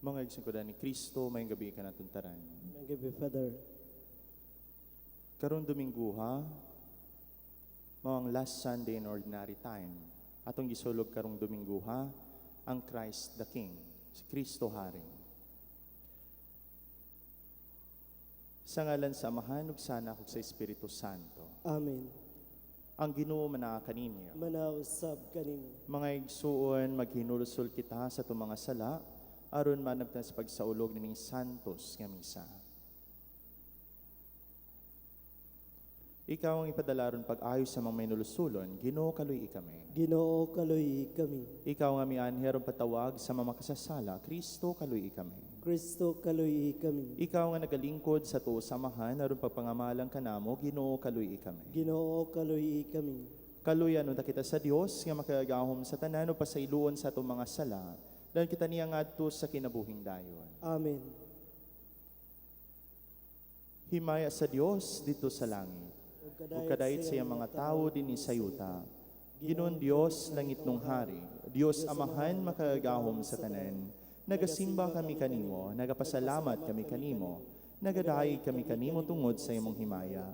Mga igsuon ni Kristo, maayong gabii kanaton tanan. Maayong gabii, Father. Karon Dominguha, mao ang last Sunday in Ordinary Time. Atong gisulog karong Dominguha, ang Christ the King, si Kristo Hari. Sa ngalan sa Amahan ug sa Anak ug sa Espiritu Santo. Amen. Ang Ginoo manaa kaninyo. Manaa usab kanimo. Mga igsuon, maghinulsol kita sa atong mga sala aron maanabtan sa pagsaulog nining santos nga misa. Ikaw ang ipadala aron pag-ayo sa mga mahinulsulon, Ginoo, kaluy-i kami. Ginoo, kaluy-i kami. Ikaw nga mianhi aron patawag sa mga makasasala, Kristo, kaluy-i kami. Kristo, kaluy-i kami. Ikaw nga nagalingkod sa tuo sa Amahan aron pagpangamalang kanamo, Ginoo, kaluy-i kami. Ginoo, kaluy-i kami. Kaluyan unta kita sa Dios nga makagagahom sa tanan ug pasayloon sa atong mga sala, dahil kita niya ngadto sa kinabuhing dayon. Amen. Himaya sa Dios didto sa langit, ug kadayit sa iyang mga tawo dinhi sa yuta. Ginoon Dios, langitnong hari, Dios Amahan makagagahom sa tanan, nagasimba kami kanimo, nagapasalamat kami kanimo, nagadayeg kami kanimo tungod sa imong himaya.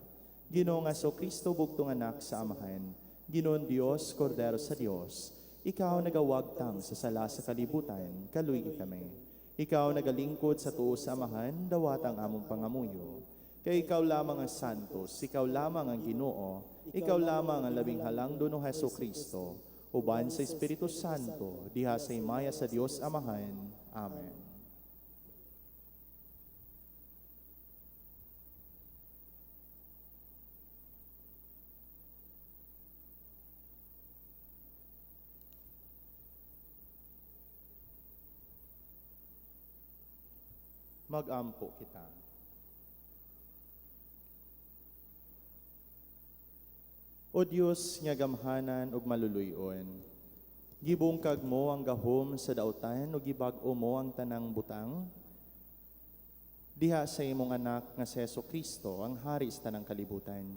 Ginoong Kristo, bugtong anak sa Amahan, Ginoon Dios, Kordero sa Dios, ikaw nagawagtang sa sala sa kalibutan, kaluy-i kami. Ikaw nagalingkod sa tuo sa Amahan, dawata ang among pangamuyo. Kay ikaw lamang ang santos, ikaw lamang ang Ginoo, ikaw lamang ang labing halangdon o Hesu Kristo, uban sa Espiritu Santo, diha sa himaya sa Dios Amahan. Amen. Magampo kita. O Dios nga gamhanan ug maluluy-on, gibungkag mo ang gahom sa dautan ug gibag-o mo ang tanang butang. Diha sa imong anak nga si Hesu Kristo, ang hari sa tanang kalibutan.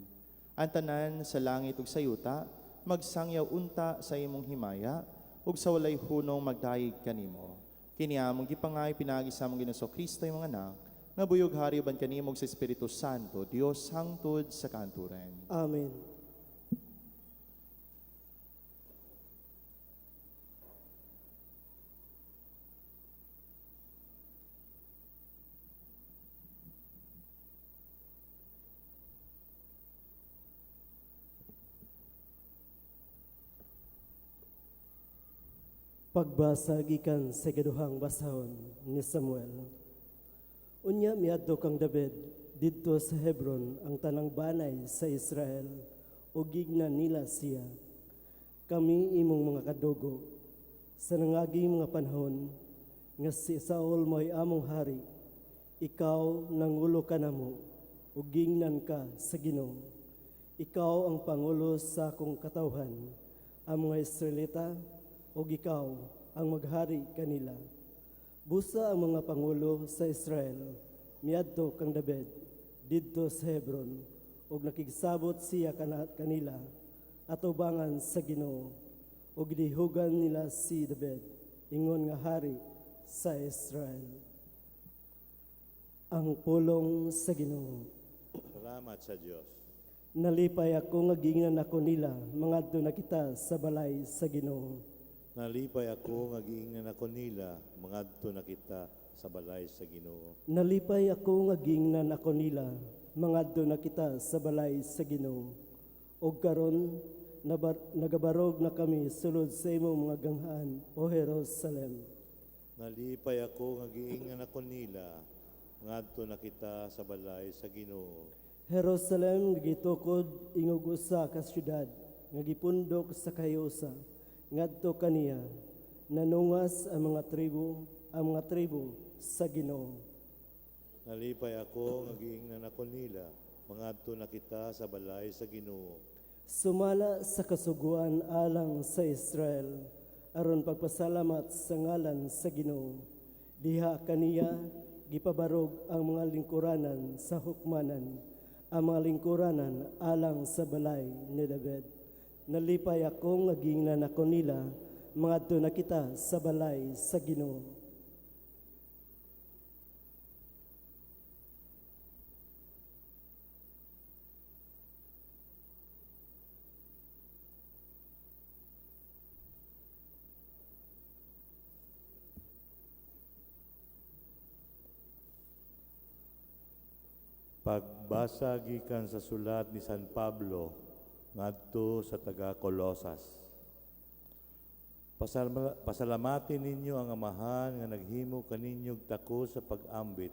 Ang tanan sa langit ug sa yuta magsangyaw unta sa imong himaya ug sa walay hunong magdayeg kanimo. Kini among gipangay pinaagi sa among Ginoong Kristo, imong anak, nga buyog hari uban kanimo ug sa Espiritu Santo, Dios hangtod sa kaanturan. Amen. Pagbasa gikan sa ikaduhang basahon ni Samuel. Unya miadto kang David didto sa Hebron ang tanang banay sa Israel ug gignan nila siya. Kami imong mga kadugo sa nangaging mga panahon nga si Saul mo'y among hari, ikaw nangulo kanamo ug gingnan ka sa Ginoo. Ikaw ang pangulo sa akong katawhan, ang mga Israelita, ug ikaw ang maghari kanila. Busa ang mga pangulo sa Israel miadto kang David didto sa Hebron ug nakigsabot siya kanila atubangan sa Ginoo, ug gidihugan nila si David ingon nga hari sa Israel. Ang pulong sa Ginoo. Salamat sa Dios. Nalipay ako nga giingnan ako nila, mangadto na kita sa balay sa Ginoo. Nalipay ako nga giingnan ako nila, mangadto na kita sa balay sa Ginoo. Nalipay ako nga giingnan ako nila, mangadto na kita sa balay sa Ginoo. Og karon nagabarog na kami sulod sa imong mga ganghaan, o Jerusalem. Nalipay ako nga giingnan ako nila, ngadto na kita sa balay sa Ginoo. Jerusalem gitukod ingog usa ka syudad nga gipundok sa kahiusa. Ngadto kaniya nanungas ang mga tribo sa Ginoo. Nalipay ako nga giingnan ako nila, mangadto na kita sa balay sa Ginoo. Sumala sa kasuguan alang sa Israel, aron pagpasalamat sa ngalan sa Ginoo. Diha kaniya gipabarog ang mga lingkuranan sa hukmanan, ang mga lingkuranan alang sa balay ni David. Nalipay ako nga giingnan ako nila, mangadto na kita sa balay sa Ginoo. Pagbasa gikan sa sulat ni San Pablo ngadto sa taga Colosas. Pasalamatin ninyo ang Amahan nga naghimo kaninyog tako sa pag-ambit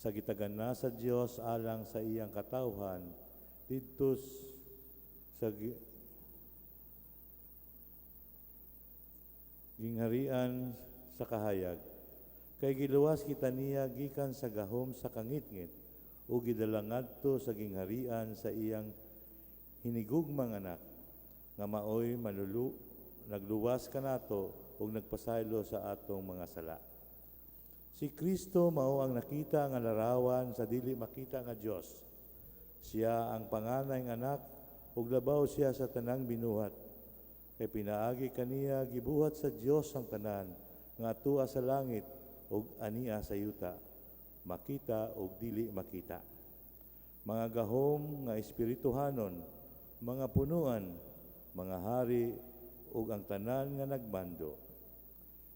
sa gitagana sa Dios alang sa iyang katawhan didto sa gingharian sa kahayag. Kay giluwas kita niya gikan sa gahom sa kangitngit ug gidala ngadto sa gingharian sa iyang hinigugmang anak nga maoy nagluwas kanato ug nagpasaylo sa atong mga sala. Si Kristo mao ang nakita nga larawan sa dili makita nga Dios. Siya ang panganay nga anak ug labaw siya sa tanang binuhat. Kay pinaagi kaniya gibuhat sa Dios ang tanan nga atua sa langit ug ania sa yuta, makita ug dili makita. Mga gahom nga espirituhanon, mga punuan, mga hari ug ang tanan nga nagmando.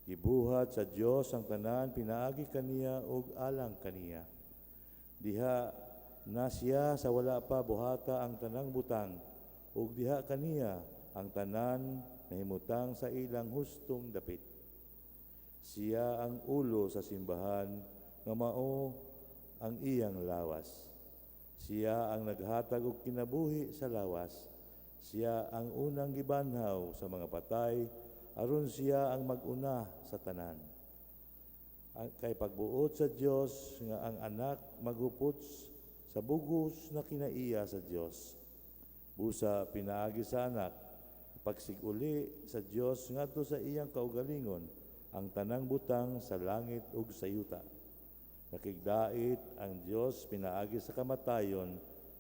Gibuhat sa Dios ang tanan pinaagi kaniya ug alang kaniya. Diha na siya sa wala pa buhata ang tanang butang ug diha kaniya ang tanan nahimutang sa ilang hustong dapit. Siya ang ulo sa simbahan nga mao ang iyang lawas. Siya ang naghatag og kinabuhi sa lawas. Siya ang unang gibanhaw sa mga patay, aron siya ang mag-una sa tanan. Kay pagbuot sa Dios nga ang anak magupot sa bugos na kinaiya sa Dios. Busa pinaagi sa anak, pagsiguli sa Dios ngadto sa iyang kaugalingon ang tanang butang sa langit ug sa yuta. Nakigdait ang Dios pinaagi sa kamatayon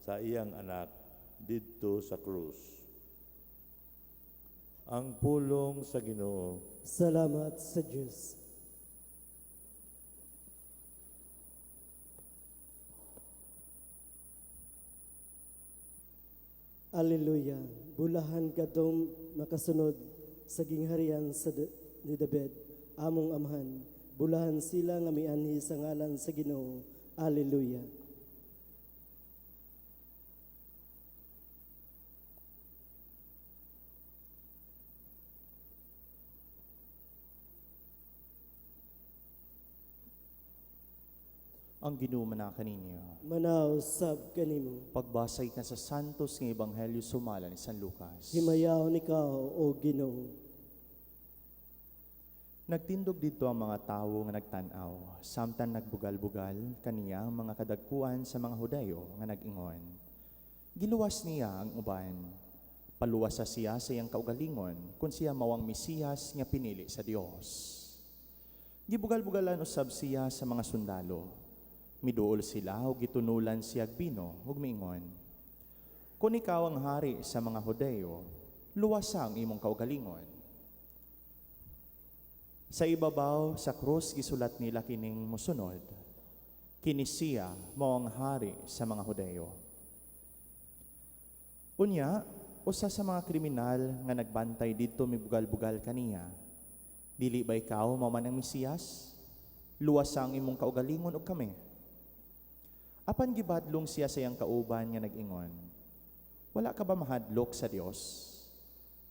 sa iyang anak didto sa krus. Ang pulong sa Ginoo. Salamat sa Dios. Alleluia. Bulahan kadtong makasunod sa gingharian sa ni David, among amahan. Bulahan sila nga mianhi sa ngalan sa Ginoo. Alleluia. Ang Ginoo mana kaninyo. Manaw sab kanimo. Pagbasa gikan sa Santos nga Ebanghelyo sumala ni San Lucas. Himayaon ikaw o Ginoo. Nagtindog didto ang mga tawo nga nagtan-aw, samtang nagbugal-bugal kaniya ang mga kadagkuan sa mga Hudayo nga nag-ingon. Giluwas niya ang uban. Paluwasa siya sa iyang kaugalingon kung siya mao ang Mesiyas nga pinili sa Dios. Gibugal-bugalan usab siya sa mga sundalo. Miduol sila ug gitunulan siya og bino ug miingon, Kung ikaw ang hari sa mga Hudayo, luwasa ang imong kaugalingon. Sa ibabaw sa krus gisulat nila kining mosunod, Kini siya mao ang hari sa mga Hudayo. Unya, usa sa mga kriminal nga nagbantay didto mibugal-bugal kaniya. Dili ba ikaw mao man ang Mesiyas? Luwasa ang imong kaugalingon og kami. Apan gibadlong siya sa iyang kauban nga nag-ingon, Wala ka ba mahadlok sa Dios?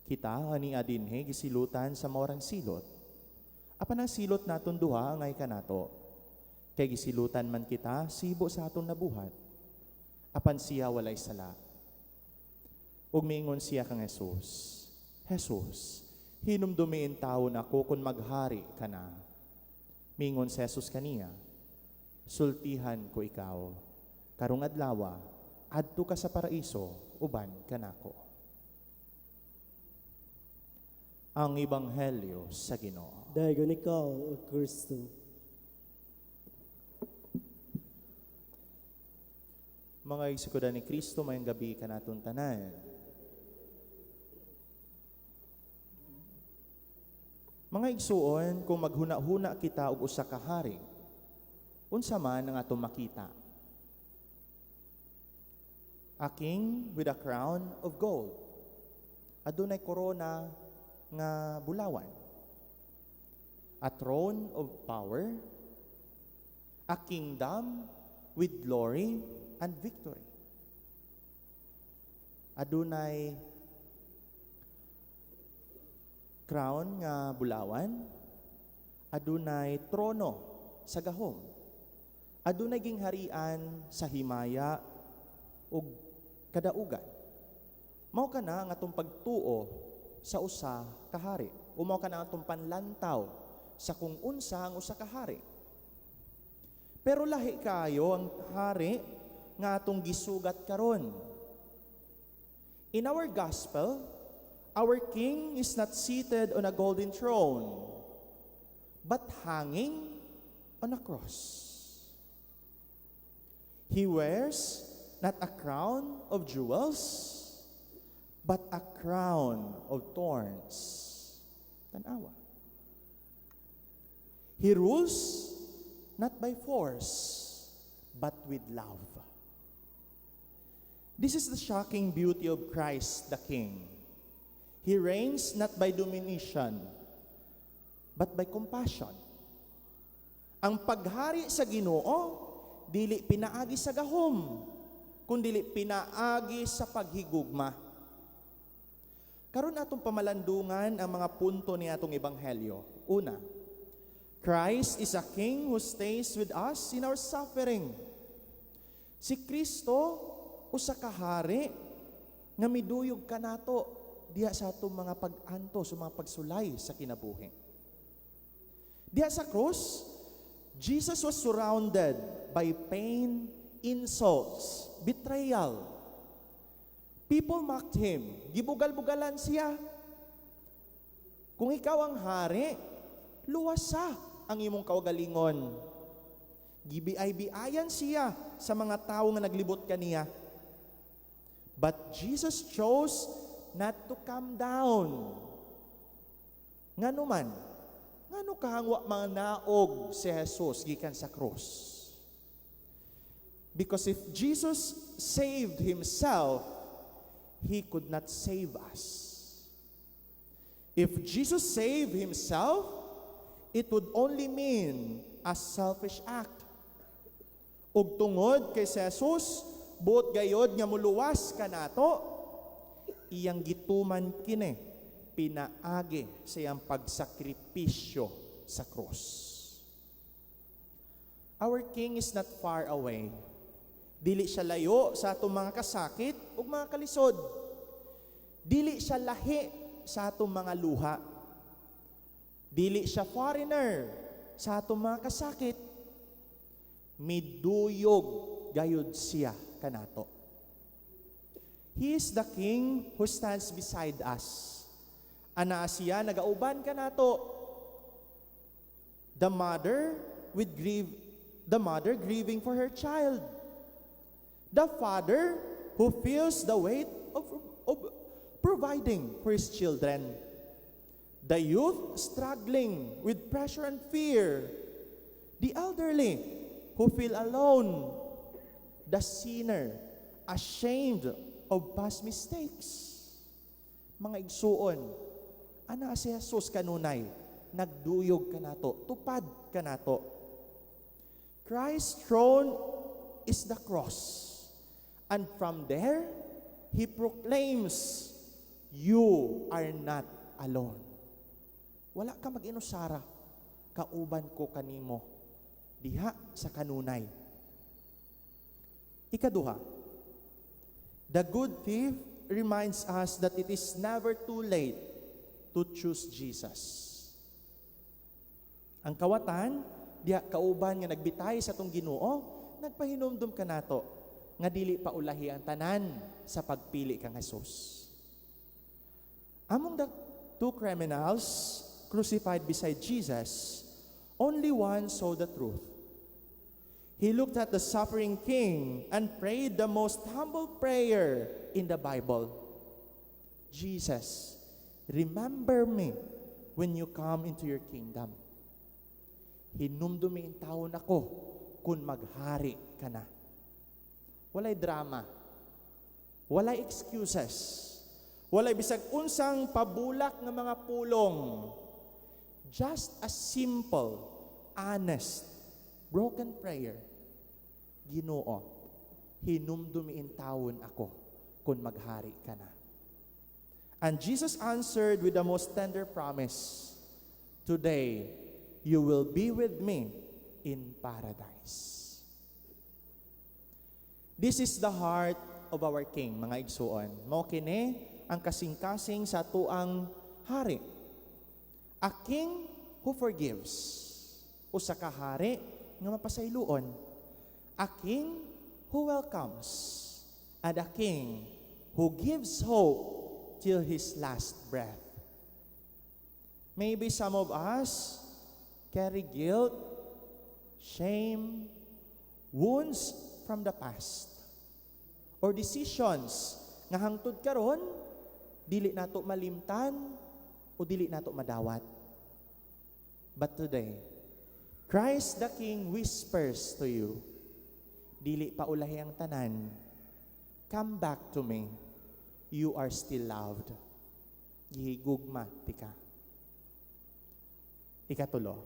Kita ani adinhe gisilutan sa maorang silot. Apan ang silot naton duha angay kanato. Kay gisilutan man kita sibo sa aton nabuhat. Apan siya walay sala. Ug miingon siya kang Jesus, Jesus, hinumdumi intawon ako kung maghari ka na. Miingon si Jesus kaniya, sultihan ko ikaw. Karong adlawa, adto ka sa paraiso, uban kanako. Ang Ebanghelyo sa Ginoo. Dayon ikaw, O Kristo. Mga igsuonan ni Kristo, maayong gabii kanaton tanan. Mga igsuon, kung maghuna-huna kita og usa ka hari, unsa man ang atong makita? A king with a crown of gold. Adunay korona nga bulawan. A throne of power. A kingdom with glory and victory. Adunay crown nga bulawan, adunay trono sa gahom. Adunay gingharian sa himaya ug kadaugan. Mao kana ang atong pagtuo sa usa ka hari. O mao kana ang atong panlantaw sa kung unsa ang usa ka hari. Pero lahi kayo ang hari nga atong gisugat karon. In our gospel, our King is not seated on a golden throne, but hanging on a cross. He wears not a crown of jewels, but a crown of thorns. Tanawa. He rules not by force, but with love. This is the shocking beauty of Christ the King. He reigns not by domination, but by compassion. Ang paghari sa Ginoo dili pinaagi sa gahom, kundili pinaagi sa paghigugma. Karon, atong pamalandungan ang mga punto ni atong ebanghelyo. Una, Christ is a king who stays with us in our suffering. Si Kristo usa ka hari nga miduyog kanato diha sa atong mga pag-antos o mga pagsulay sa kinabuhi. Diha sa krus, Jesus was surrounded by pain, insults, betrayal. People mocked him. Gibugal-bugalan siya. "Kung ikaw ang hari, luwasa ang imong kaugalingon." Gibiay-biayan siya sa mga tao nga naglibot kaniya. But Jesus chose not to come down. Ngano man? Ngano kahang wa manaog si Jesus gikan sa krus? Because if Jesus saved himself, he could not save us. If Jesus saved himself, it would only mean a selfish act. Ug tungod kay si Jesus, buot gayod nga muluwas kanato, iyang gituman kini pinaagi sa iyang pagsakripisyo sa krus. Our King is not far away. Dili siya layo sa atong mga kasakit ug mga kalisod. Dili siya lahi sa atong mga luha. Dili siya foreigner sa atong mga kasakit. Miduyog gayud siya kanato. He is the King who stands beside us. Anaa siya nagauban kanato. The mother with grief, the mother grieving for her child. The father who feels the weight of providing for his children. The youth struggling with pressure and fear. The elderly who feel alone. The sinner ashamed of past mistakes. Mga igsuon, anaa si Jesus kanunay, nagduyog kanato, tupad kanato. Christ's throne is the cross. And from there, He proclaims, "You are not alone." Wala ka mag-inusara, kauban ko kanimo diha sa kanunay. Ikaduha, the good thief reminds us that it is never too late to choose Jesus. Ang kawatan, diha kauban nga nagbitay sa atong Ginoo, nagpahinumdum kanato nga dili pa ulahi ang tanan sa pagpili kang Jesus. Among the two criminals crucified beside Jesus, only one saw the truth. He looked at the suffering King and prayed the most humble prayer in the Bible. "Jesus, remember me when you come into your kingdom." "Hinumdumi intawon ako kung maghari ka na." Walay drama. Walay excuses. Walay bisag unsang pabulak nga mga pulong. Just a simple, honest, broken prayer. Ginoo, hinumdumi intawon ako kung maghari ka na." And Jesus answered with the most tender promise, "Today, you will be with me in paradise." This is the heart of our King, mga igsuon. Mao kini ang kasing-kasing sa atuang hari. A king who forgives. Usa ka hari nga mapasayloon. A king who welcomes. And a king who gives hope till his last breath. Maybe some of us carry guilt, shame, wounds from the past, or decisions nga hangtod karon dili nato malimtan o dili nato madawat. But today, Christ the King whispers to you, "Dili pa ulahi ang tanan. Come back to me. You are still loved." Gihigugma tika. Ikatulo,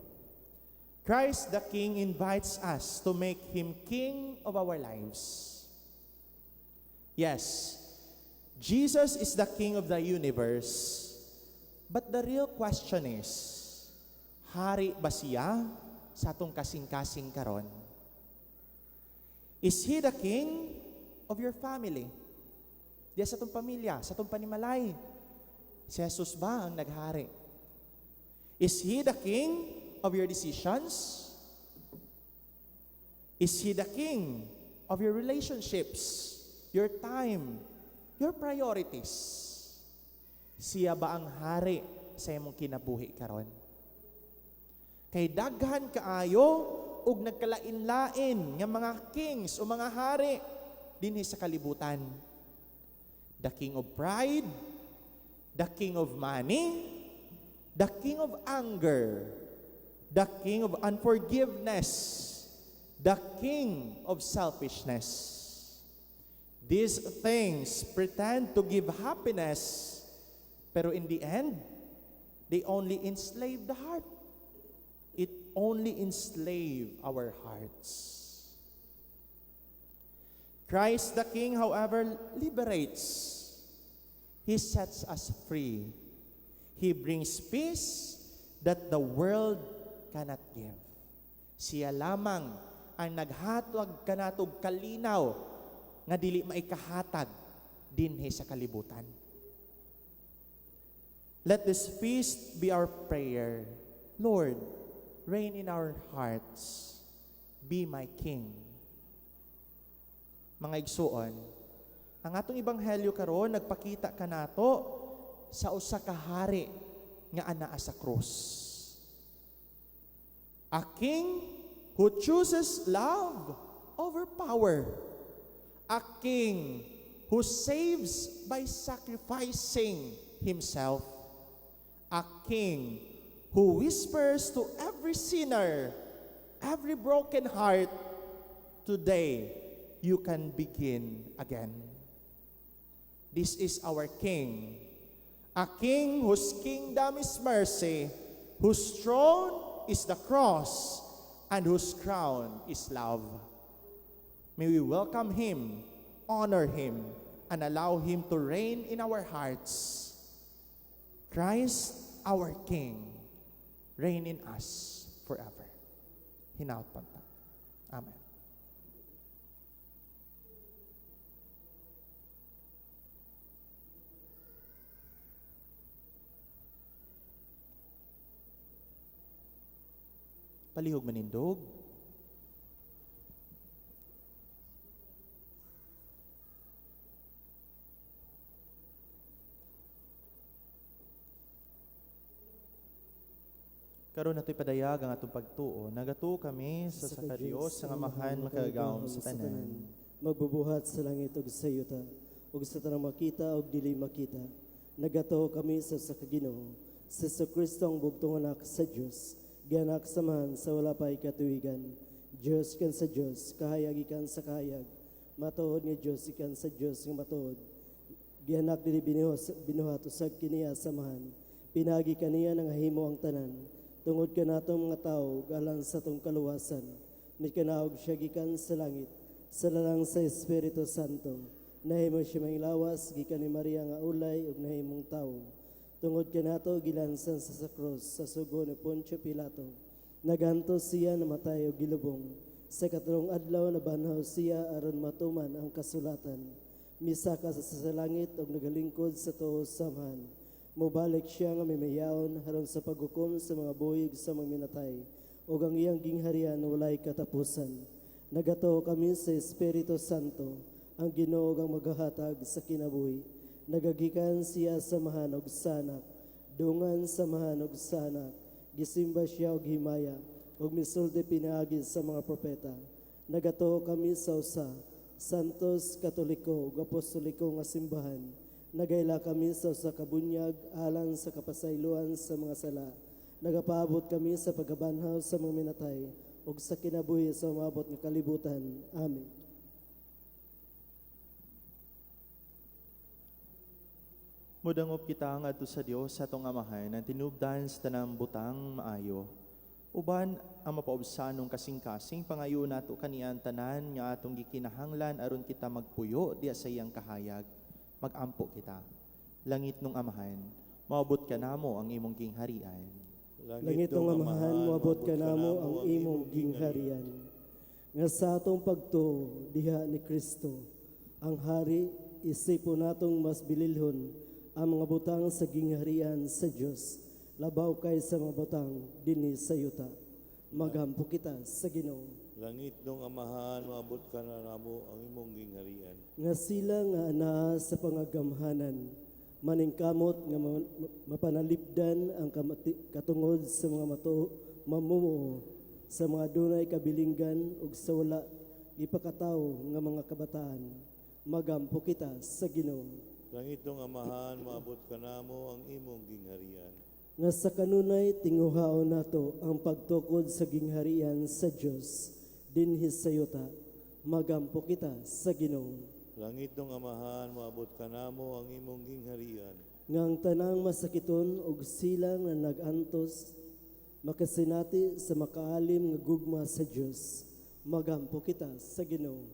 Christ the King invites us to make Him King of our lives. Yes, Jesus is the King of the universe, but the real question is, hari ba siya sa atong kasing-kasing karon? Is He the King of your family? Diya sa atong pamilya, sa atong panimalay, si Jesus ba ang naghari? Is He the King of your decisions? Is He the King of your relationships, your time, your priorities? Siya ba ang hari sa imong kinabuhi karon? Kay daghan kaayo og nagkalain-lain nga mga kings o mga hari dinhi sa kalibutan. The king of pride, the king of money, the king of anger, the king of unforgiveness, the king of selfishness. These things pretend to give happiness, pero in the end, they only enslave the heart. It only enslave our hearts. Christ the King, however, liberates. He sets us free. He brings peace that the world cannot give. Siya lamang ang naghatag kanatog kalinaw nga dili maikahatag dinhi sa kalibutan. Let this feast be our prayer. Lord, reign in our hearts. Be my King. Mga igsuon, ang atong ebanghelyo karon nagpakita kanato sa usa ka hari nga anaa sa krus. A king who chooses love over power. A king who saves by sacrificing himself. A king who whispers to every sinner, every broken heart, "Today you can begin again." This is our King, a King whose kingdom is mercy, whose throne is the cross, and whose crown is love. May we welcome Him, honor Him, and allow Him to reign in our hearts. Christ, our King, reign in us forever. Hinaot panta. Amen. Palihog manindog. Karon nato'y padayag ang atong pagtuo. Nagatuo kami sa sa ka Dios nga Amahan makagagahom sa tanan. Magbubuhat sa langit ug sa yuta, ug sa tanang makita ug dili makita. Nagatuo kami sa sa Ginoo, sa Kristo ang bugtong anak sa Dios, gianak sa Amahan sa wala pa'y katuigan. Dios kan sa Dios, kahayag ikan sa kahayag, matuod nga Dios ikan sa Dios nga matuod. Gianak dili binuhat usag kiniya sa Amahan. Pinagi kaniya nang himo ang tanan. Tungod kanatong mga tawo galan sa tong kaluwasan, mikanaog siya gikan sa langit. Sa lalang sa Espiritu Santo, nahimo siya may lawas gikan ni Maria nga ulay ug nahimong tawo. Tungod kanato gilansan sa krus sa sugo ni Poncio Pilato. Nagantos siya, namatay ug gilubong. Sa katulong adlaw nabanhaw siya aron matuman ang kasulatan. Misaka sa sa langit ug nagalingkod sa tuo sa Amahan. Mobalik siya nga mimayaon aron sa paghukom sa mga buhi ug sa mga minatay ug ang iyang gingharian walay katapusan. Nagatuo kami sa Espiritu Santo, ang Ginoo ang maghahatag sa kinabuhi. Nagagikan siya sa Amahan ug sa Anak, dungan sa Amahan ug sa Anak. Gisimba siya og himaya ug misulti pinaagi sa mga propeta. Nagatuo kami sa usa, Santos, Katoliko ug Apostoliko nga simbahan. Nagaila kami sa usa ka bunyag alang sa kapasayloan sa mga sala. Nagapaabot kami sa pagkabanhaw sa mga minatay ug sa kinabuhi sa umabot nga kalibutan. Amen. Mudangop kita ngadto sa Dios sa atong Amahan ang tinubdan sa tanang butang maayo. Uban ang mapaubsanong kasing-kasing, pangayo nato kaniya ang tanan nga atong gikinahanglan aron kita magpuyo diya sa iyang kahayag. Magampo kita. Langit nung Amahan, maabot ka namo ang imong gingharian. Langit ng Amahan, moabot ka namo ang imong gingharian. Nga sa atong pagtuo diha ni Kristo, ang hari, isipo natong mas bililhon ang mga butang sa gingharian sa Dios, labaw kay sa mga butang dinhi sa yuta. Magampo kita sa Ginoo. Langit nung Amahan, maabot ka na namo ang imong gingharian. Nga sila nga anaa sa pangagamhanan, maningkamot nga mapanalipdan ang katungod sa mga mamumuo, sa mga dunay kabilinggan ug sa wala ipakatawo nga mga kabataan. Magampo kita sa Ginoo. Langit nung Amahan, maabot ka namo ang imong gingharian. Nga sa kanunay tinguhaon nato ang pagtukod sa gingharian sa Dios dinhi sa yuta. Magampo kita sa Ginoo. Langit nung Amahan, maabot ka namo ang imong gingharian. Nga ang tanang masakiton og silang nga nag-antos makasinati sa makaalim nga gugma sa Dios. Magampo kita sa Ginoo.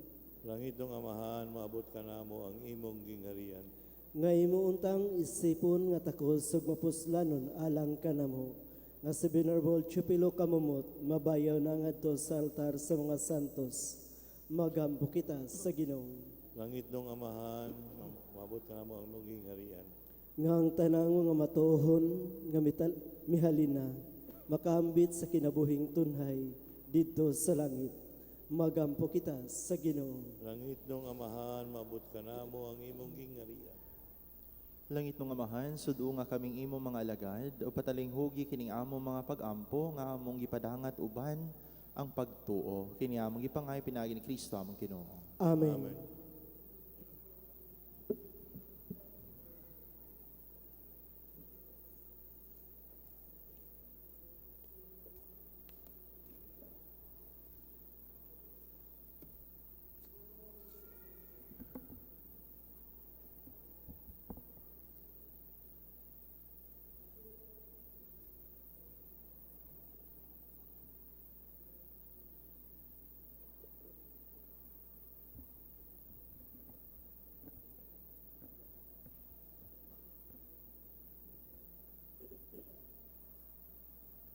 Langit nung Amahan, maabot ka namo ang imong gingharian. Nga imo untang isipon nga takos ug mapuslanon alang kanamo. Nga si Venerable Chupilo Camomot mabayaw na ngadto sa altar sa mga santos. Magampo kita sa Ginoo. Langit nung Amahan, maabot ka namo ang imong gingharian. Nga ang tanang mga matuohon nga mihalina makaambit sa kinabuhing tunhay didto sa langit. Magampo kita sa Ginoo. Langit nung Amahan, maabot ka namo ang imong gingharian. Langit nung Amahan, sudo nga kaming imo mga alagad, o patalinghugi kining amo mga pagampo nga among gipadangat uban ang pagtuo. Kini among gipangay pinaagi ni Kristo among Ginoo. Amen. Amen.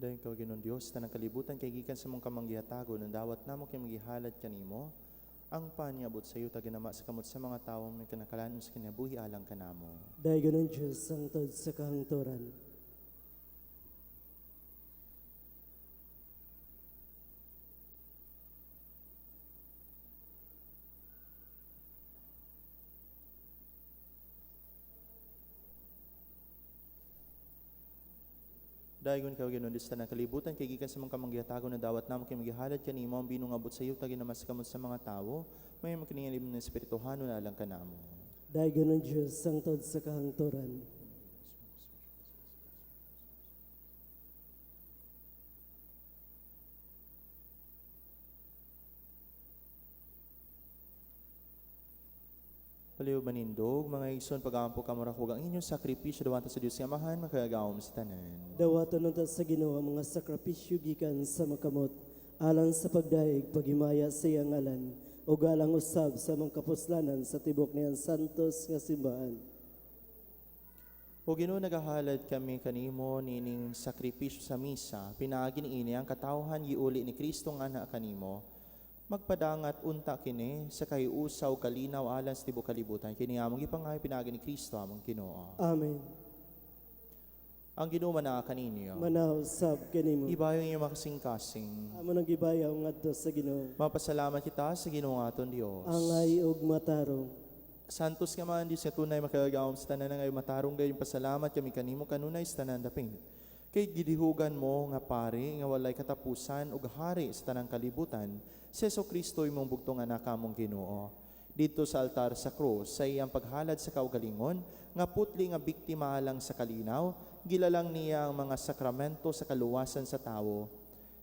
Dayon ikaw, Ginoong Dios, tanang kalibutan kay gikan sa mong kamanggihatago nang dawat namo kay magihalad kanimo ang paniabot sa iyo taginama sa kamot sa mga tawo may kinakalan sa kinabuhi alang kanamo. Daygon ang Diyos ang tod sa kahangturan. Dayon ikaw, Ginoong Dios, tanang kalibutan kay gikan sa mong kamanggihatago nang dawat namo kay magihalad kanimo ang binong abot sa iyo taginama sa kamot sa mga tawo may makiningalim ng Espirituhano na alang kanamo. Daygon ang Diyos ang tod sa kahangturan. Paliw manindog, mga igsoon, pag-ampo kamura ang inyong sakripisyo, dawata sa Diyos nga Amahan, makagagahom sa tanan. Dawaton unta sa Ginoo ang mga sakripisyo gikan sa makamot alang sa pagdayeg paghimaya sa iyang ngalan, Ug alang usab sa among kapuslanan sa tibok niyang santos nga simbahan. O Ginoo, nagahalad kami kanimo nining sakripisyo sa misa, pinaagi niini ang katawhan giuli ni Kristo nga anak kanimo. Magpadangat unta kini sa kahiusa ug kalinaw alang sa tibuok kalibutan. Kini among gipangayo pinaagi ni Kristo among Ginoo. Amen. Ang Ginoo manaa kaninyo. Manaw sab kanimo. Ibayo ang inyong makasing-kasing. Amo nang gibayaw ngadto sa Ginoo. Mapasalamat kita sa Ginoo nga aton Dios. Angay ug matarong. Santos nga man, Diyos nga tunay makagagahom sa tanan nga matarong gayong pasalamat kami kanimo kanunay sa tanan dapit. Kay gidihugan mo nga pari nga walay katapusan ug hari sa tanang kalibutan, si Jesu Kristo imong bugtong anak among Ginoo. Didto sa altar sa krus, sa iyang paghalad sa kaugalingon, nga putli nga biktima alang sa kalinaw, gilalang niya ang mga sakramento sa kaluwasan sa tawo.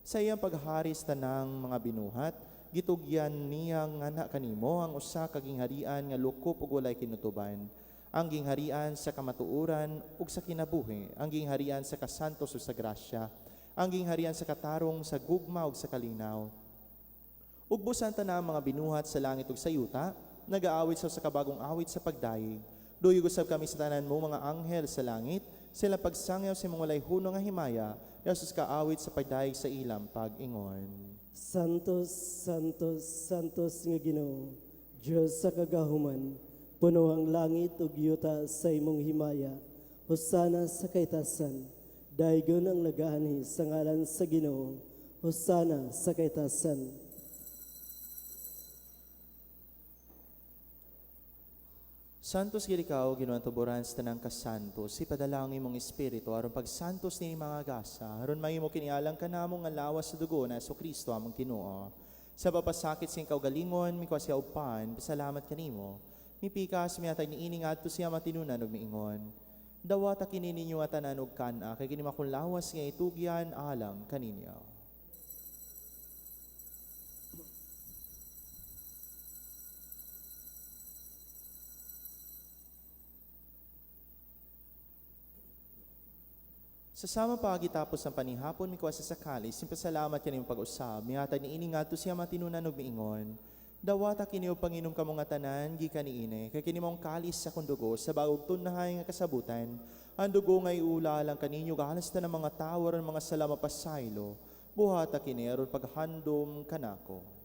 Sa iyang paghari sa tanang mga binuhat, gitugyan niya nga anak kanimo ang usa ka gingharian nga lukop ug walay kinutuban. Ang gingharian sa kamatuoran ug sa kinabuhi, ang gingharian sa kasantos ug sa grasya, ang gingharian sa katarong, sa gugma ug sa kalinaw. Ug busan tanang mga binuhat sa langit ug sa yuta, nagaawit sa kabagong awit sa pagdayeg. Duyog usab kami sa tanan mo mga anghel sa langit, sila pagsangyaw sa imong walay hunong nga himaya, Jesus kaawit sa pagdayeg sa ilang pag-ingon. Santos, Santos, Santos nga Ginoo, Dios sa kagahuman, puno ang langit ug yuta sa imong himaya. Hosana sa kaitasan. Daygon ang nagaanhi sa ngalan sa Ginoo. Hosana sa kaitasan. Santos gid ikaw, Ginoo ang tuboran sa tanang kasantos, ipadala ang imong espiritu aron pagsantos ni mga gasa, aron mahimo kini alang kanamo nga lawas sa dugo na Kristo among Ginoo. Sa papasakit sa iyang kaugalingon, mikuha siya og pan, pasalamat kanimo. Mipikas, mihatag niini ngadto sa iyang matinunan ug miingon. Dawata kini ninyo nga tanan og kan-a, kay kini akong lawas nga itugyan alang kaninyo. Sa sama paagi tapos ng panihapon, mikuha sa kalis, pasalamat kanimo pag-usab, mihatag niini ngadto sa iyang matinunan ug miingon. Dawata kini ug panginom kamo nga tanan gikan niini, kay kini maong kalis sa akong dugo sa bagong tunhay nga kasabutan. Ang dugo nga iula alang kaninyo galas ta ng mga tawo aron mga sala mapasaylo. Buhata kini aron paghandom kanako.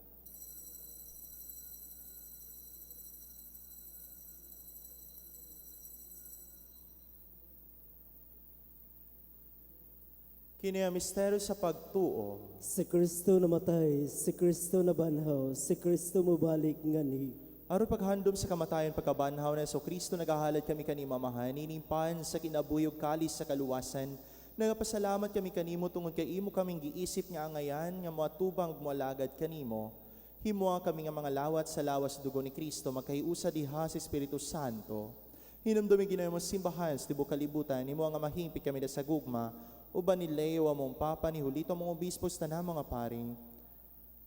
Kini ang misteryo sa pagtuo. Si Kristo namatay, si Kristo nabanhaw, si Kristo mobalik nganhi. Aron paghandom sa kamatayon pagkabanhaw ni Kristo, nagahalad kami kanimo Amahan, nining pan sa kinabuhi ug kalis sa kaluwasan. Nagapasalamat kami kanimo tungod kay imo kaming giisip nga angayan nga moatubang ug moalagad kanimo. Himoa kami nga mga lawat sa lawas dugo ni Kristo, magkahiusa diha sa Espiritu Santo. Hinumdumi Ginoo mo simbahan sa tibuok kalibutan, himo nga mahingpit kami sa gugma, uban ni Leo among Papa, ni Julito among Obispo, sa tanang mga pari.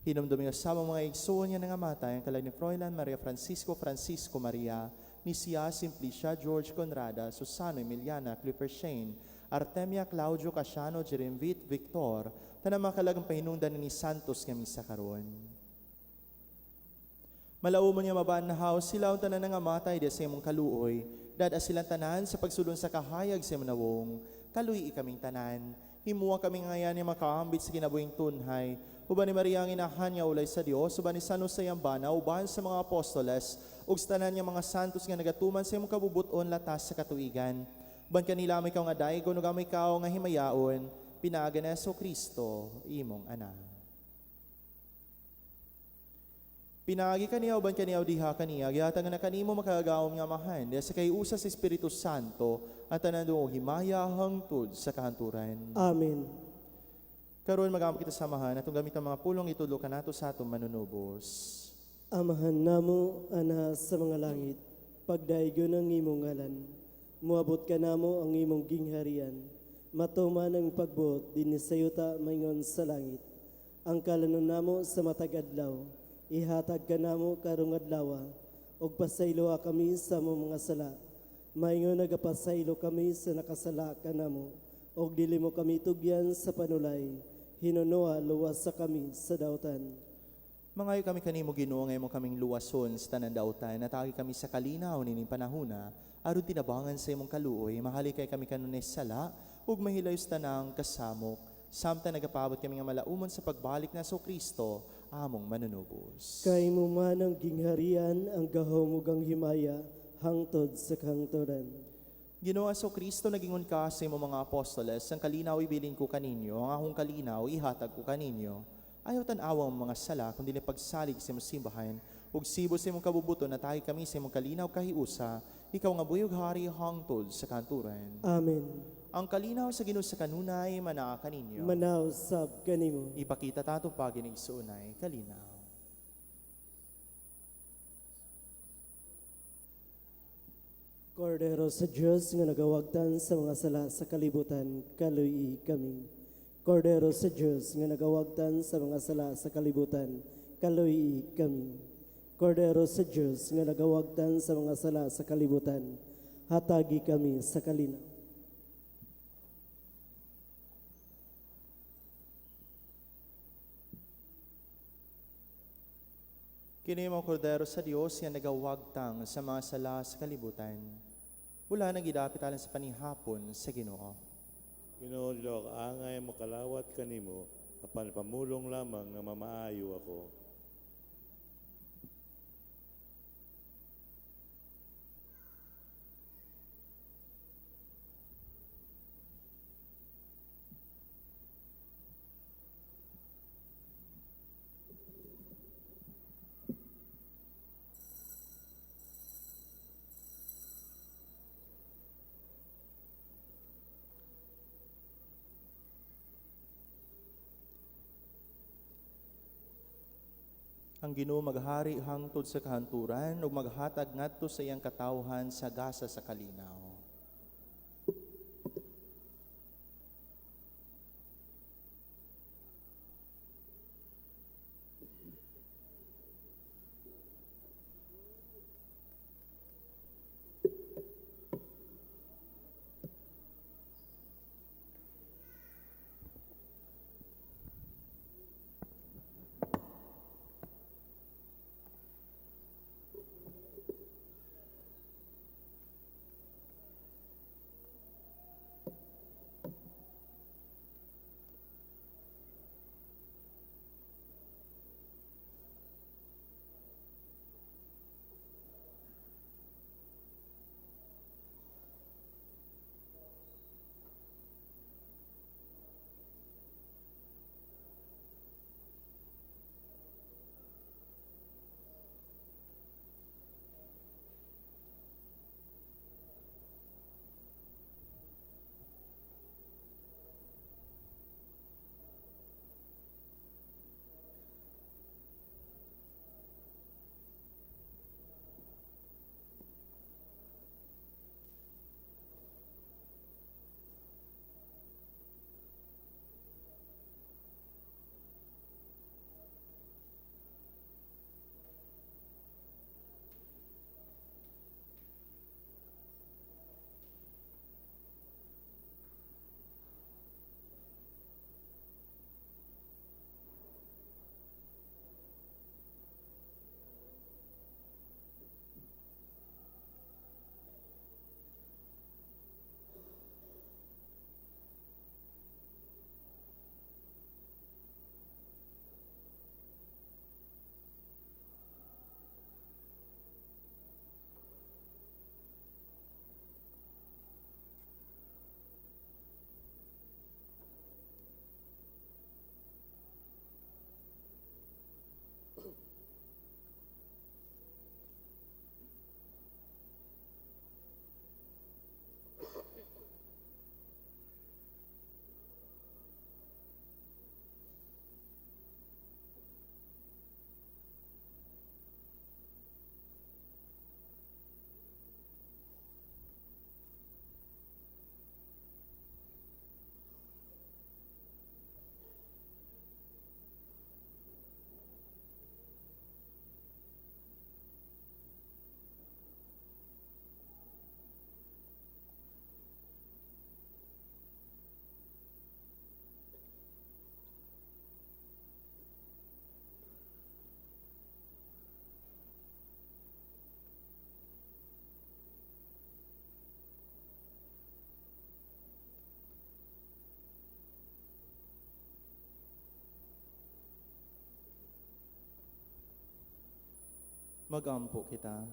Hinumdumi usab ang mga igsoon nga nangamatay, ang kalag ni Froilan Maria Francisco, Francisco Maria, ni Sia Simplicia, George Conrada, Susano Emiliana, Clifford Shane, Artemia Claudio Casiano, Jeremvit Victor, tanang mga kalagang pahinungdan ni Santos nga misa karon. Malauman niya mabanhaw sila ang tanan nga matay di sa imong kaluoy, dad silang tanan sa pagsulon sa kahayag sa imong nawong, kaluy kaming tanan. Himuha kami ngayan ni makaambit sa kinabuhing tunhay. Uban ni Maria ang inahan nga ulay sa Dios, uban ni San Jose ang bana, uban sa mga apostoles, ug sa tanan nga mga santos nga nagatuman sa imong kabubuton latas sa katuigan. Uban kanila may ikaw nga daygon ug amay ikaw nga himayaon, pinaagi ni Kristo, imong anak. Pinaagi kaniya uban kaniya diha kaniya, gihatag na kanimo makagagahom nga Amahan, diha sa kahiusa sa Espiritu Santo, at tanan ug himaya hangtod sa kahanturan. Amen. Karon magampo kita sa Amahan, atong gamit ang mga pulong itudlo kanato sa atong manunubos. Amahan namo, ana sa mga langit, pagdaygon ang imong ngalan, moabot kanamo ang imong gingharian, matuman ang pagbuot dinhi sa yuta maingon sa langit. Ang kalanon namo sa matag adlaw, ihatag kanamo karong adlaw, ug pasayloa kami sa among mga sala, maingon nagapasaylo kami sa nakasala kanamo, ug dili mo kami tugyan sa panulay, hinunoa luwas sa kami sa dautan. Mangayo kami kanimo, Ginoo, nga imo kaming luwason sa tanan dautan, hatagi kami sa kalinaw nining panahuna, aron tinabangan sa imong kaluoy, mahalikay kami kanunay sala ug mahilayo sa tanang kasamok, samtang nagapaabot kami nga malaumon sa pagbalik ni Kristo, among manunubos. Kay imo man ang gingharian, ang gahom ug ang himaya hangtod sa kahangturan. Ginoo Kristo, nagingon ka sa imong mga apostoles, "Ang kalinaw ibilin ko kaninyo, ang akong kalinaw ihatag ko kaninyo. Ayaw tan-awa ang mga sala, kundi pagsalig sa imong simbahan, ug sibo sa imong kabubuton, hatagi kami sa imong kalinaw kahiusa, ikaw nga buhi ug hari hangtod sa kahangturan." Amen. Ang kalinaw sa Ginoo sa kanunay manaa kaninyo. Manaa usab kanimo. Ipakita ta atong paghinigsuonay, kalinaw. Kordero sa Dios nga nagawagtan sa mga sala sa kalibutan, kaluy kami. Kordero sa Dios nga nagawagtan sa mga sala sa kalibutan, kaluy kami. Kordero sa Dios nga nagawagtan sa mga sala sa kalibutan, hatagi kami sa kalinaw. Kini mo kordero sa Dios nga nagawagtang sa mga sala sa kalibutan. Bulahan ang gidapit alang sa panihapon sa Ginoo. Ginoo, dili ako kaangay mokalawat kanimo, apan pamulong lamang nga mamaayo ako. Ang Ginoo maghari hangtod sa kahanturan ug maghatag ngadto sa iyang katawhan sa gasa sa kalinaw. Magampo kita.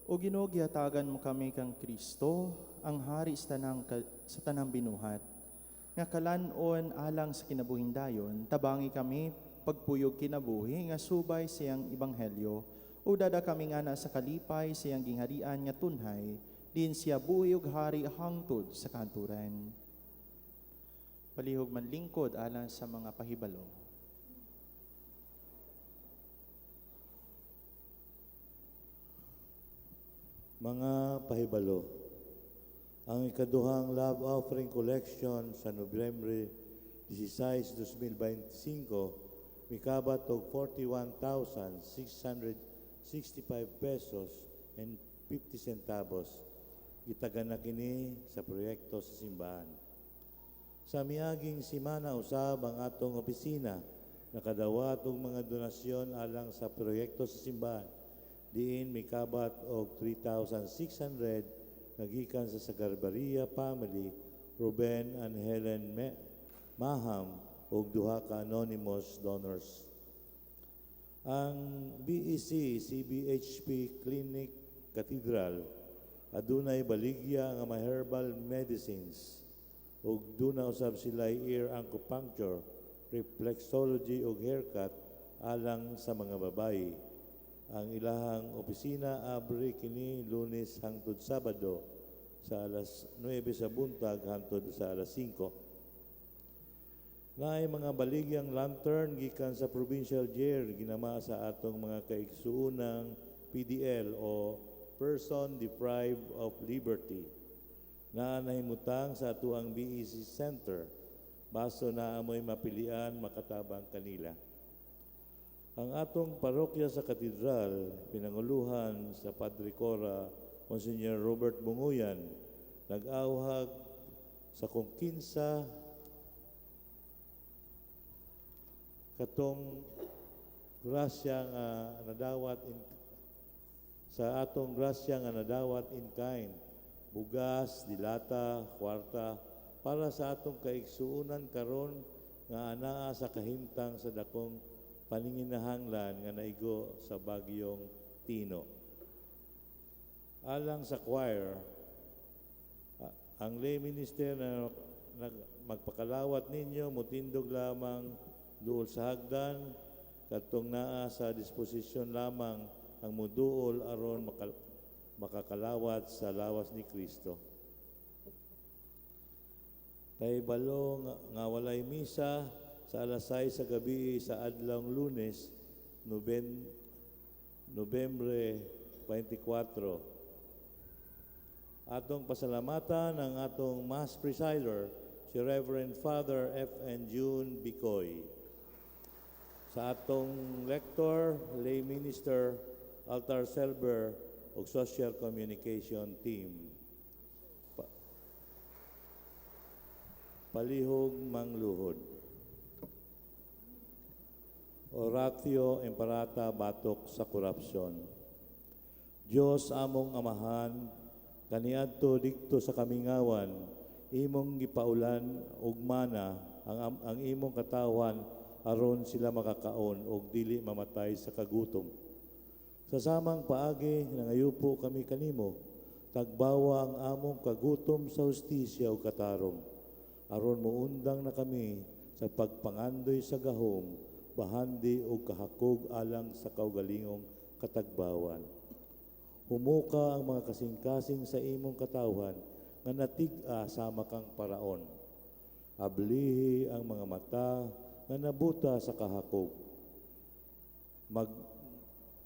O Ginoo, gihatagan mo kami kang Kristo, ang hari sa tanang binuhat. Nga kalan-on alang sa kinabuhing dayon, tabangi kami pagpuyog kinabuhi nga subay siyang ebanghelyo. O dada kami nga na sa kalipay siyang gingharian nga tunhay, din siya buhi ug hari hangtod sa kahangturan. Palihog manlingkod alang sa mga pahibalo. Mga pahibalo, ang ikaduhang love offering collection sa Nobyembre 16, 2025 mikabat og 41,665 pesos and 50 centavos. Gitagan na kini sa proyekto sa simbahan. Sa miaging simana usab, ang atong opisina nakadawat og mga donasyon alang sa proyekto sa simbahan, diin mikabat og 3,600 nga gikan sa Sagarbarria family, Ruben and Helen Maham, ug duha ka anonymous donors. Ang BEC CBHP Clinic Cathedral adunay baligya nga mga herbal medicines ug duna usab sila ear acupuncture, reflexology ug haircut alang sa mga babayi. Ang ilahang opisina abri kini Lunes hangtod Sabado sa alas 9 sa buntag hangtod sa alas 5. Naay mga baligyang lantern gikan sa Provincial Jail, ginama sa atong mga kaigsuonang PDL o Person Deprived of Liberty. Naa nahimutang sa atuang BEC Center. Baso naa moy mapilian makatabang kanila. Ang atong parokya sa katedral, pinanguluhan sa Padre Cora, Monsignor Robert Bunguyan, nag-awhag sa kung kinsa katong grasya nga nadawat in, sa atong grasya nga nadawat in kind, bugas, dilata, kwarta, para sa atong kaigsuonan karon nga anaa sa kahimtang sa dakong panginahanglan nga naigo sa bagyong Tino. Alang sa choir, ang lay minister na magpakalawat ninyo mutindog lamang duol sa hagdan, kadtong naa sa disposisyon lamang ang muduol aron makakalawat sa lawas ni Kristo. Pahibalo nga walay misa sa alas 6 sa gabi sa adlawng Lunes, Nobyembre 24. Atong pasalamatan ang atong Mass Presider, si Reverend Father F.N. June Bicoy. Sa atong lector, lay minister, altar server, ug social communication team. Palihog mangluhod. Oratio Imperata batok sa korupsyon. Dios among Amahan, kaniadto didto sa kamingawan, imong gipaulan og mana ang imong katawhan aron sila makakaon og dili mamatay sa kagutom. Sa samang paagi nangayupo kami kanimo, tagbawa ang among kagutom sa hustisya ug katarong, aron moundang na kami sa pagpangandoy sa gahom, bahandi og kahakog alang sa kaugalingong katagbawan. Humuka ang mga kasing-kasing sa imong katawhan nga natig-a sama kang Paraon. Ablihi ang mga mata nga nabuta sa kahakog.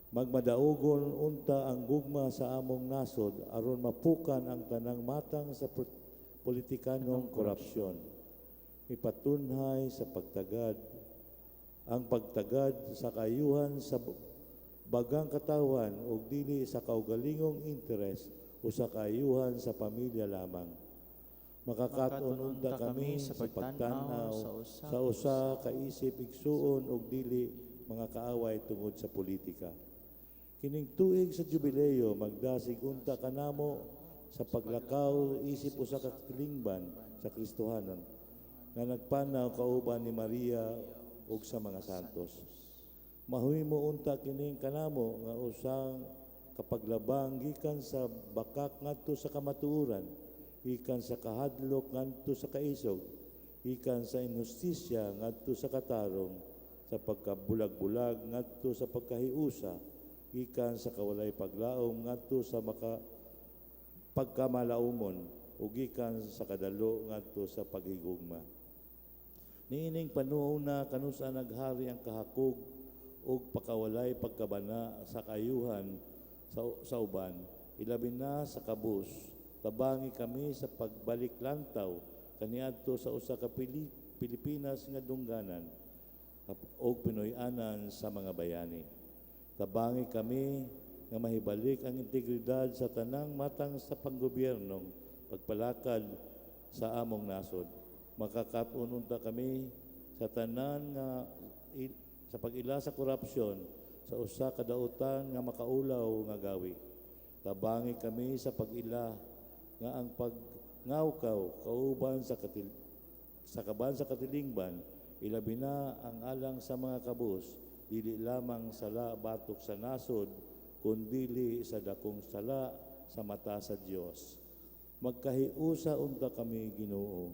Magmadaugon unta ang gugma sa among nasod aron mapukan ang tanang matang sa politikanong korupsyon. Ipatunhay sa pagtagad ang pagtagad sa kaayuhan sa bagang katawhan ug dili sa kaugalingong interes o sa kaayuhan sa pamilya lamang. Makakaton unta kami sa pagtan-aw sa usa ka isip igsuon ug dili mga kaaway tungod sa politika. Kining tuig sa jubileo magdasig unta kanamo sa paglakaw isip usa ka kilingban sa Kristohanon nga nagpanaw kauban ni Maria ug sa mga santos. Mahimo unta kining kanamo nga usang kapaglabang gikan sa bakak ngadto sa kamatuoran, gikan sa kahadlok ngadto sa kaisog, gikan sa inhustisya ngadto sa katarong, sa pagkabulag-bulag ngadto sa pagkahiusa, gikan sa kawalay paglaom ngadto sa maka pagkamalaumon, ug gikan sa kadalo ngadto sa paghigugma. Niining panuhona kanus-a naghari ang kahakog ug pakawalay pagkabana sa kaayuhan sa uban, ilabi na sa kabus, tabangi kami sa pagbalik lantaw kaniadto sa usa ka Pilipinas nga dungganan ug Pinoy-anan sa mga bayani. Tabangi kami nga mahibalik ang integridad sa tanang matang sa panggobyernong pagpalakad sa among nasod. Makakaton unta kami sa tanan nga sa pag-ila sa korupsyon sa usa ka dautan nga makaulaw nga gawi. Tabangi kami sa pag-ila nga ang pagngawkaw kauban sa kaban sa katilingban, ilabi na ang alang sa mga kabus, dili lamang sala batok sa nasod, kundili sa dakong sala sa mata sa Dios. Magkahiusa unta kami, Ginoo,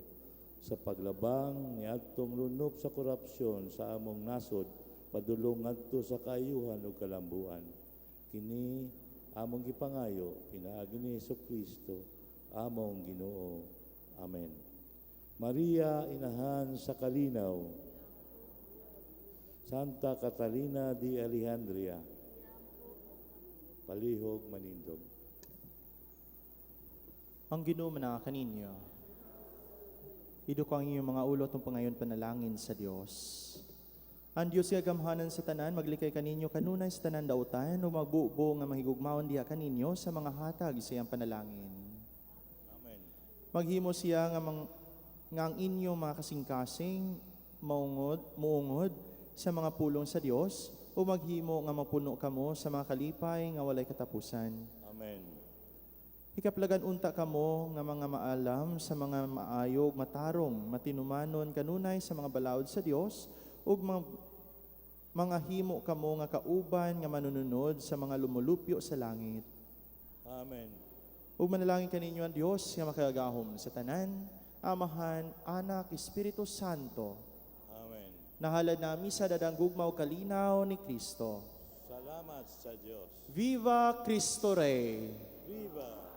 sa paglabang niadtong lunop sa korupsyon sa among nasod padulong ngadto sa kaayuhan ug kalambuan. Kini among gipangayo pinaagi ni Hesukristo among Ginoo. Amen. Maria, Inahan sa Kalinaw, Santa Catalina de Alejandria, palihog manindog. Ang Ginoo manaa kaninyo. Iduko ang inyong mga ulo atong pangayon panalangin sa Dios. Ang Dios nga gamhanan sa tanan maglikay kaninyo kanunay sa tanan dautan ug magbubo nga mahigugmaon diha kaninyo sa mga hatag sa iyang panalangin. Amen. Maghimo siya nga ang inyong mga kasing-kasing muungod sa mga pulong sa Dios o maghimo nga mapuno kamo sa mga kalipay nga walay katapusan. Amen. Hikaplagan unta kamo nga mga maalam sa mga maayog, matarong, matinumanon kanunay sa mga balaod sa Dios ug mga himo kamo nga kauban nga manununod sa mga lumulupyo sa langit. Amen. Ug manalangin kaninyo ang Dios nga makagagahom sa tanan, Amahan, Anak, Espiritu Santo. Amen. Nahalad na misa dadang gugma ug kalinaw ni Kristo. Salamat sa Dios. Viva Cristo Rey! Viva!